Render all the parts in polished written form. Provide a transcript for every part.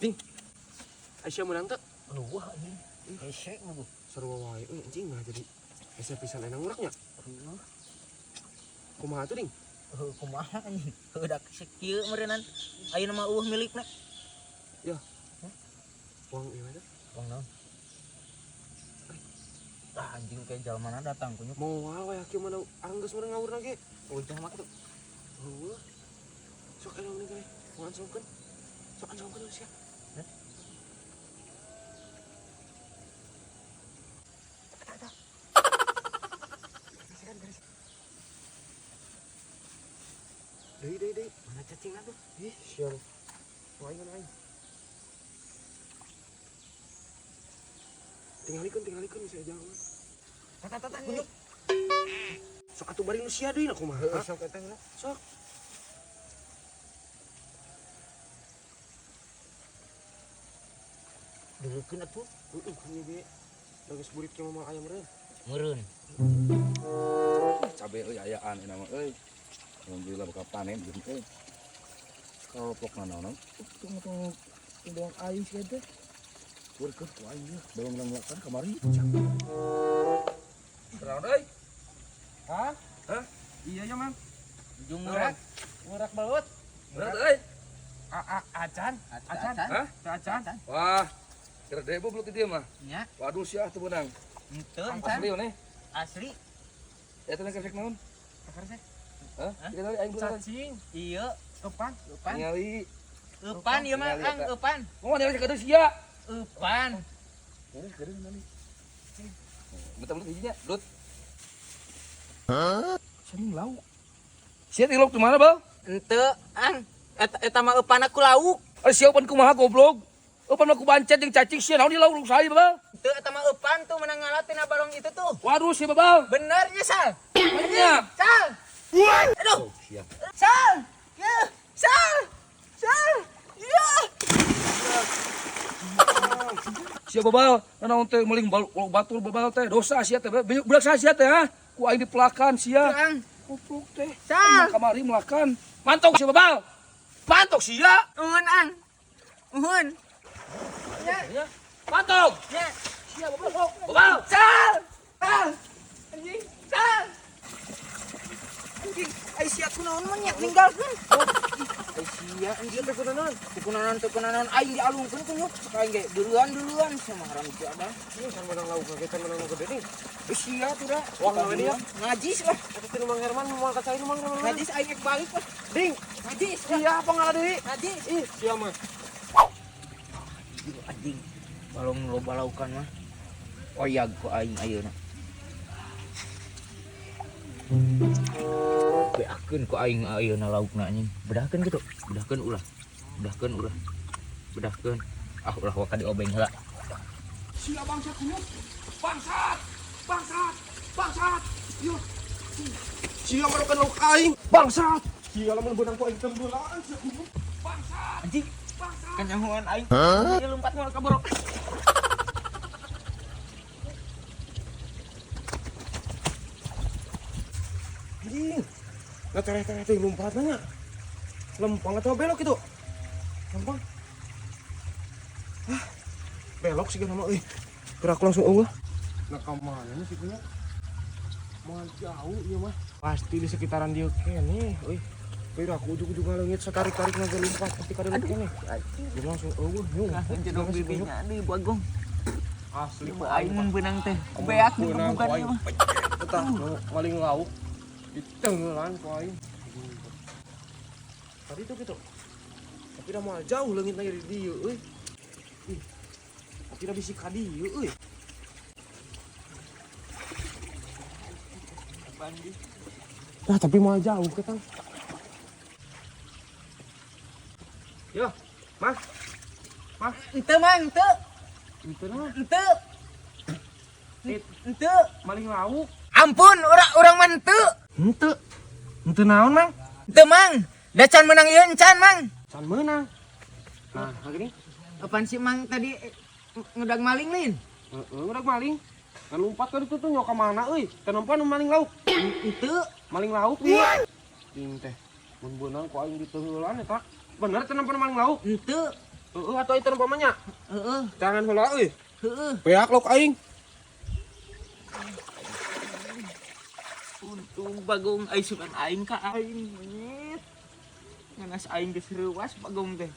Ding. Aisyah menang teu? Wah anjing. Hese mah. Seru wae euy anjing nah jadi hese pisan enak nguraknya. Heuh. Kumaha tuh, Ding? Heuh kumaha anjing. Heuh da sakieu meureunnan. Ayeuna mah eueuh milikna. Ya. Uang ieu teh. Uang naon? Ah anjing kayak jalmana datang kunyuk. Moal we kieu mana arang geus meureun ngawurna ge. Ujah mah tuh. Heueuh. Sok elong nih kene. Mau ansongkeun. Sok ansongkeun sia. Hah? Deui deui deui. Mana cacingna tuh? Ih, sial. Aing aing. Tingalikeun tingalikeun bisa jauh. Tata tata kunyuk. Sok atuh bari nu sia deui na kumaha? Heuh sok eta heula. Sok. Deukeun atuh. Heeh, ieu ge. Da geus burit ke mah ayam meureun. Meureun. Cabe euy ayaan ini mah euy. Alhamdulillah bakal panen jeung euy. Kalau pok naon tunggu tunggu bawang aing sih teh. Berkeun ku aing ieu belum ngelakan kamari. Naon euy? Hah? Hah? Iya ya, Mang. Ujung ngurak. Ngurak belut. Berat euy. A acan. Acan. Hah? Acan. Wah, kira debo belut di dieu mah. Nya. Waduh sia teu beunang. Henteu encan. Asli we Asli. Eta teh kerek naon? Karsek. Hah? Kita tadi aing beunang. Cacing. Iya, Eupan. eupan. Ningali. Eupan ieu mah Ningali Kang, eta. eupan. Mau ningali ka sia. Eupan. Ini keureun ningali. Bentar belut hijinya, belut. Hah? Saning lauk. Sia teh lauk di mana, Bal? Henteu, Ang. Eta eta mah eupan aku lauk. Ari sia eupan kumaha goblok? Eupan mah ku bancet jeung cacing sia naon di lauk lauk saya, Bal? Henteu eta mah eupan tuh menang ngalah tina balong itu tuh. Waduh sia, Bal. Benernya Sal. Banyak. Sal. Aduh. Oh, sia. Sal. Ya, Sal. Sal. Ya. Sia babal, naon teh meling batur babal teh dosa sia teh. Budak saha sia teh ha? Ku aing dipelakan sia. Ang. Goblok teh. Sal. Kamari melakan. Mantok sia babal. Mantok sia. Uhun, Ang. Uhun. Ya, Mantok. ya. Sia babal. Babal. Sal. Sal. Anjing, Sal. Anjing, ai sia kunaon mah nya ninggalkeun. Ai sia anjing Teu kunaon? teu kunaon teu kunaon aing dialungkeun kunyuk cek aing ge duluan-duluan sama haram si abah. Ini kan menang lauk ge kan menang gede nih. Eh, sia tuh dah. Wah, ngawe dia. Najis lah. Eta teh Mang Herman moal ka cai nu Mang Herman. Najis aing ek balik lah. Ding. Najis lah. Sia apa ngalah deui? Najis. Ih, sia mah. Ieu anjing. Balong loba laukan mah. Oyag ku aing ayeuna. Beakeun ku aing ayeuna laukna anjing. Bedahkeun kitu. Bedahkeun ulah. Bedahkeun ulah. Bedahkeun. Ah ulah waka diobeng heula. Sia bangsat kunyuk. Bangsat. Bangsat. Bangsat. Yo. Sia marokan lauk aing. Bangsat. Sia lamun beunang ku aing tembeulaan sia kunyuk. Bangsat. Anjing, Bangsat. kanyahoan aing. Ieu lompat moal kaborok. Anjing. Lah tereh-tereh teh lompat nya. Lempang atau belok itu? Lempang. Ah, belok sih nama euy. Gerak langsung eueuh. Nah, ka mana nih sih punya? Moal jauh ieu mah. Pasti di sekitaran dieu keneh euy. Pero aku ujug-ujug ngaleungit satarik-tarik naga lompat pasti kada keneh. Dia langsung eueuh nyung. Jedong bibinya deui bagong. Asli Ieu aing mun beunang teh. Beak digebukan ieu mah. Betah maling lauk ditenggelan ku aing. Tadi tuh gitu. Tapi dah moal jauh leungit na di dieu euy. Ih. Tapi dah bisi ka dieu euy. Nah, tapi moal jauh ketang. Yo, Mas. Mas, Henteu mang, henteu. itu nah, Henteu. Henteu. maling lauk. Ampun, urang mah henteu. Henteu. Henteu naon, Mang? Henteu mang. Da can meunang ieu encan mang. Can meunang. Nah, gini. Apaan sih mang tadi ngedag maling lin? Heeh, udah maling. Kan lompat ka ditu tuh nyok ka mana euy? Teu nempo nu maling lauk. Henteu. Maling lauk ieu. Ding teh. Mun beunang ku aing diteungeulan eta. Bener teu nempo maling lauk? Henteu. Heeh, atuh aing teu nempo mah nya. Heeh. Jangan heula euy. Heeh. Beak lauk aing. Untung Bagong ai sugan aing ka aing monyet. Nganas aing geus reuwas Bagong teh.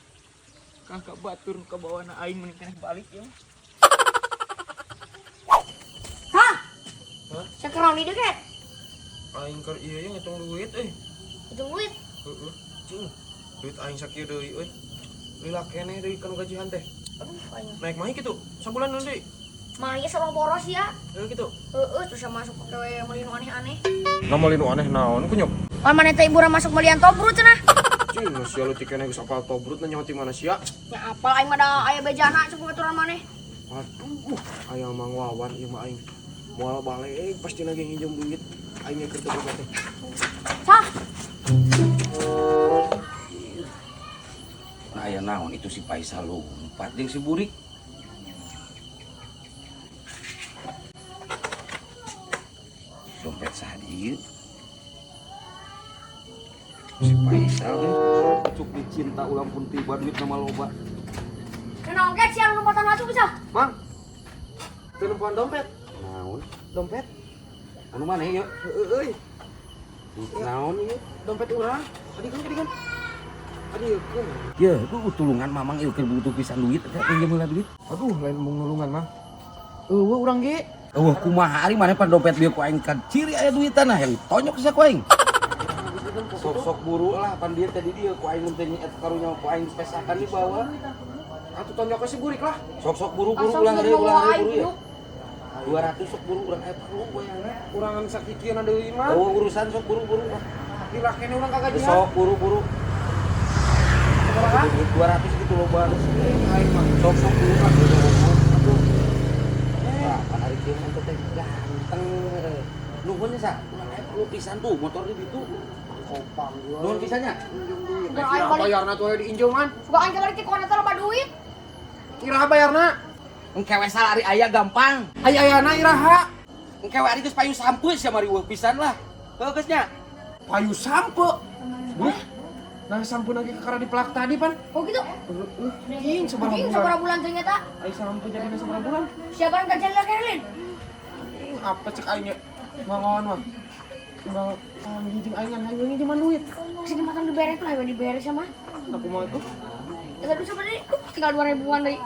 Kakak batur nu kabawana aing mending keneh balik ya. Hah? Sekarang di deket. Aing keur ieu ye ngitung duit euy. Hitung duit. Heeh. Cing. Duit aing sakieu deui euy. Lila keneh deui kanu gajihan teh. Aduh, aing. Naik mah kitu. Sabulan deui. Mah sama boros ya. Heuh kitu. Heeh, terus sama masuk ke meuli nu aneh-aneh. Nah meuli nu aneh naon kunyuk? Pan maneh teh iburan masuk melian tobrut cenah. Cing, sia lu tikeneh geus apal tobrut nanya ti mana sia? Ya apal aing mah da aya bejana cukup aturan maneh. Aduh, aya Mang Wawan ieu mah aing. Moal balik pasti lagi nginjem duit. Aing keur teu boga teh. Sah. Nah, aya naon itu si Paisal lompat jeung si Burik. Dompet saha ieu? Si Paisal deh. Cuk dicinta ulang pun tiba duit nama loba. Kenal ge sia lompatan masuk bisa. Mang. Teu nempoan dompet. Naon? Dompet. Anu mana ieu? Heeh euy. Naon ieu? Dompet urang. Adi kan, adi kan. Adi keun. Ya, itu tulungan mamang ieu keur butuh pisan duit, teh pinjem heula duit. Aduh, lain mung nulungan, Mang. Eueuh urang ge. Eueuh kumaha ari maneh pan dompet bieu ku aing kan ciri aya duitan nah yang tonyok sia ku aing. Sok-sok buru lah pan dia tadi dia ku aing mun teh eta karunya ku aing pesakan di bawah. Atuh tonyoknya si burik lah. Sok-sok buru-buru Asal ulah sudah deui mau ulah deui aing buru ya. dulu. 200 sok buru urang aya perlu bayarna. Urangan sakikieuna deui mah. Eueuh urusan sok buru-buru lah. Dilakene urang kagajian. Sok buru-buru. Sabaraha? 200 gitu loba. Aing mah. Sok-sok buru lah gitu. Aduh. Wah, pan ari kieu mah teh ganteng. Nuhun nya sa, urang aya perlu pisan tuh motor di ditu. Kopang gua. Nuhun pisannya. Injem duit. Udah, Nah, aing kira balik. bayarna tuh aya diinjeman. Suka aing kamari teh kuana teh loba duit. Iraha bayarna? Engke we salah ari aya gampang. Aya ayana iraha? Engke we ari geus payu sampe sia mari weuh pisan lah. Heuh geus nya. Payu sampe. Buh. Nah, sampe lagi kakara di pelak tadi, pan. Oh gitu. Heeh. Ing sabaraha Anjing bulan. sabaraha bulan teh nyata. Ai sampe jadi sabaraha bulan? Siapa yang gajian lah Kerlin? Ing apa cek aing nya? Mangawan mah. Tinggal panggil jeung aing ngan hayang nginjeman duit. Kesini matang diberes lah, diberes sama. Aku mau tuh. Ya tapi sebenarnya tinggal 2 ribuan deui.